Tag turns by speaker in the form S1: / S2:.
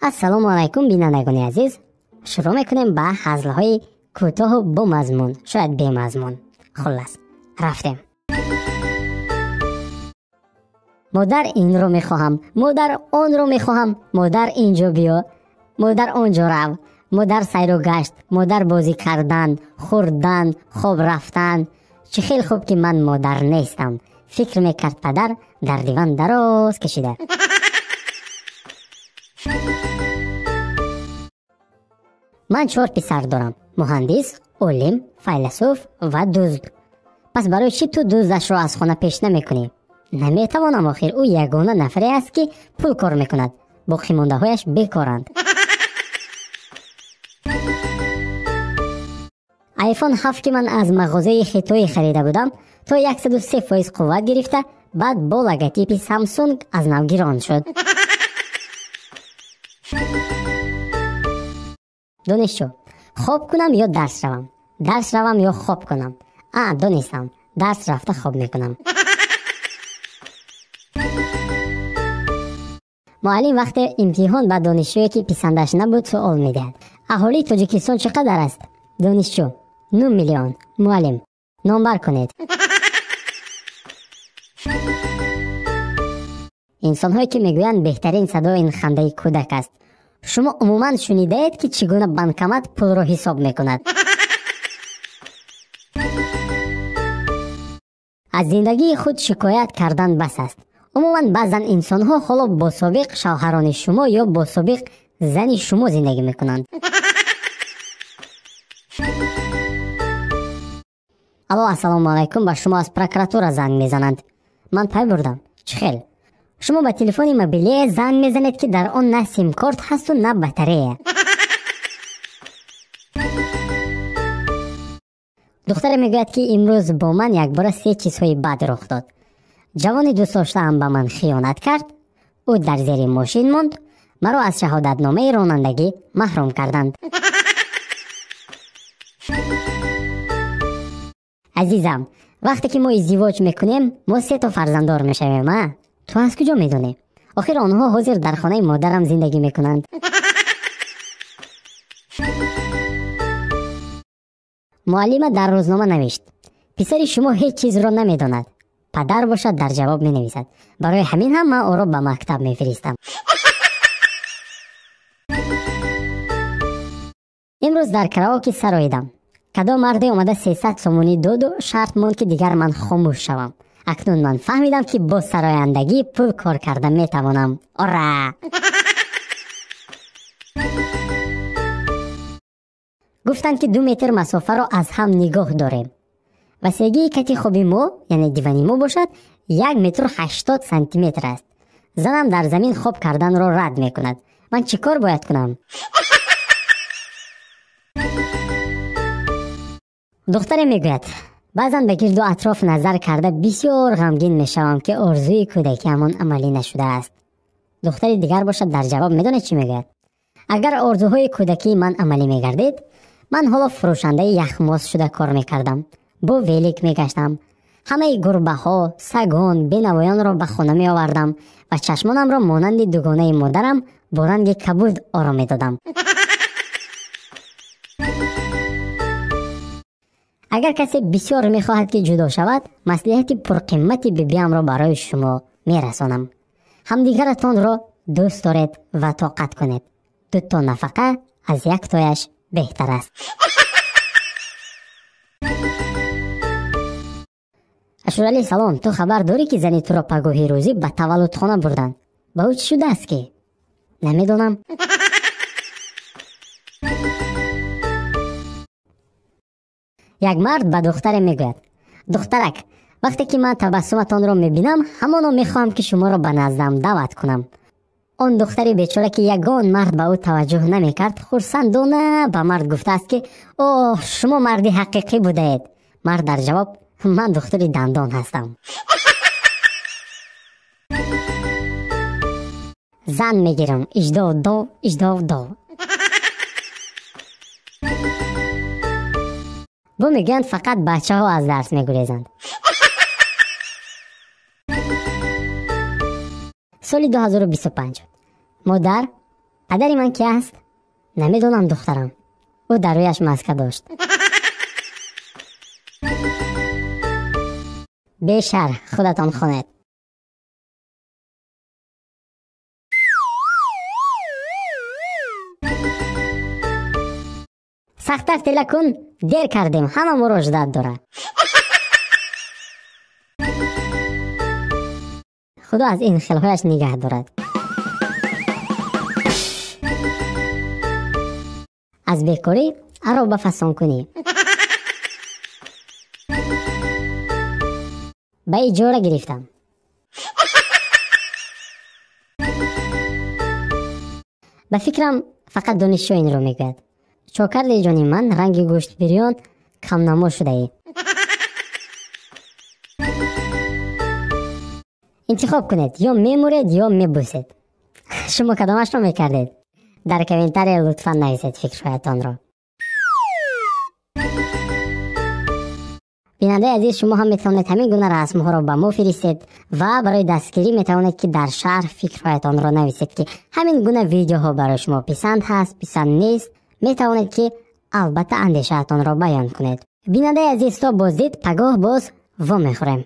S1: Ассалому алайкум, бинандагони азиз. Шурӯъ мекунем ба ҳазлҳои кӯтоҳу бомазмун, шояд бемазмун. Хуллас, рафтем. Модар инро мехоҳам, модар онро мехоҳам, модар инҷо биё, модар онҷо рав, модар сайру гашт, модар бозӣ кардан, хӯрдан, хоб рафтан. Чӣ хел хуб, ки ман модар нестам, фикр мекард падар дар диван дароз кашида. Ман чор писар дорам: муҳандис, олим, файласуф ва дузд. Пас барои чӣ ту дуздашро аз хона пеш намекунӣ? Наметавонам, охир ӯ ягона нафаре аст, ки пул кор мекунад, боқимондаҳояш бекоранд. Айфон 7, ки ман аз мағозаи хитоӣ харида будам, то 103% қувват гирифта, баъд бо логотипи Самсунг аз нав гирон шуд. Донишҷӯ: хоб кунам ё дарс равам? Дарс равам ё хоб кунам? А, донистам, дарс рафта хоб мекунам. Муаллим вақте имтиҳон ба донишҷӯе, ки писандаш набуд, суол медиҳад: аҳолии Тоҷикистон чӣ қадар аст? Донишҷӯ: 9 миллион. Муаллим: номбар кунед. Инсонҳое, ки мегӯянд беҳтарин садо ин хандаи кӯдак аст, шумо умуман шунидаед, ки чӣ гуна банкомат пулро ҳисоб мекунад? Аз зиндагии худ шикоят кардан бас аст. Умуман, баъзан инсонҳо ҳоло бо собиқ шавҳарони шумо ё бо собиқ зани шумо зиндагӣ мекунанд. Алло, ассалому алайкум, ба шумо аз прокуратура занг мезананд. Ман пай бурдам, чӣ хел? Шумо ба телефони мобилие занг мезанед, ки дар он на симкорт ҳасту на батарея. Духтаре мегӯяд, ки имрӯз бо ман якбора се чизҳои бад рух дод. Ҷавони дӯстдоштаам ба ман хиёнат кард, ӯ дар зери мошин монд, маро аз шаҳодатномаи ронандагӣ маҳрум карданд. Азизам, вақте ки мо издивоҷ мекунем, мо сето фарзанддор мешавем. А ту аз куҷо медонӣ? Охир онҳо ҳозир дар хонаи модарам зиндагӣ мекунанд. Муаллима дар рӯзнома навишт: писари шумо ҳеҷ чизро намедонад. Падар бошад дар ҷавоб менависад: барои ҳамин ҳам ман ӯро ба мактаб мефиристам. Имрӯз дар караоке сароидам. Кадом марде омада 300 сомонӣ доду шарт монд, ки дигар ман хомӯш шавам. Акнун ман фаҳмидам, ки бо сарояндагӣ пул кор карда метавонам. Ура! Гуфтанд, ки 2 метр масофаро аз ҳам нигоҳ дорем. Васегии кати хоби мо, яъне дивани мо бошад, 1 метру 80 сантиметр аст. Занам дар замин хоб карданро рад мекунад. Ман чӣ кор бояд кунам? Духтаре мегӯяд: баъзан ба гирду атроф назар карда бисёр ғамгин мешавам, ки орзуи кӯдакиамон амалӣ нашудааст. Духтари дигар бошад дар ҷавоб медонед чӣ мегӯяд? Агар орзуҳои кӯдакии ман амалӣ мегардид, ман ҳоло фурӯшандаи яхмоз шуда кор мекардам, бо велик мегаштам, ҳамаи гурбаҳо, сагон, бенавоёнро ба хона меовардам ва чашмонамро монанди дугонаи модарам бо ранги кабуд оро медодам. Агар касе бисёр мехоҳад, ки ҷудо шавад, маслиҳати пурқиммати бибиамро барои шумо мерасонам. Ҳамдигаратонро дӯст доред ва тоқат кунед. Дуто нафақа аз яктояш беҳтар аст. Ашуралӣ, салом, ту хабар дорӣ, ки зани туро пагоҳи рӯзӣ ба таваллудхона бурданд? Ба ӯ чӣ шудааст, ки? Намедонам. Як мард ба духтаре мегӯяд: духтарак, вақте ки ман табассуматонро мебинам, ҳамоно мехоҳам, ки шуморо ба наздам даъват кунам. Он духтари бечора, ки ягон мард ба ӯ таваҷҷӯҳ намекард, хурсандона ба мард гуфтааст, ки оҳ, шумо марди ҳақиқӣ будаед. Мард дар ҷавоб: ман духтури дандон ҳастам. Зан мегирам, иҷдов до, иҷдов до. Бо мегӯянд, фақат бачаҳо аз дарс мегурезанд. Соли 2025. Модар, Падари ман ки аст? Намедонам, духтарам. Ӯ дар рӯяш маска дошт. Бешарҳ, худатон хонед. Сахттар тела кун, дер кардем, ҳама моро ждать дорад. Худо аз ин хелҳояш нигаҳ дорад. Аз бекорӣ ароба фасон кунӣ. Ба иҷора гирифтам. Ба фикрам, фақат донишҷӯ инро мегӯяд. Чокарди ҷони ман, ранги гӯшт бирён камнамо шудаӣ. Интихоб кунед, ё мемуред, ё мебӯсед. Шумо кадомашро мекардед? Дар комментария лутфан нависед фикрҳоятонро. Бинандаи азиз, шумо ҳам метавонед ҳамин гуна расмҳоро ба мо фиристед ва барои дастгирӣ метавонед, ки дар шарҳ фикрҳоятонро нависед, ки ҳамин гуна видеоҳо барои шумо писанд ҳаст, писанд нест. Метавонед, ки албатта андешаатонро баён кунед. Бинандаи азиз, то боздид, пагоҳ боз вомехӯрем.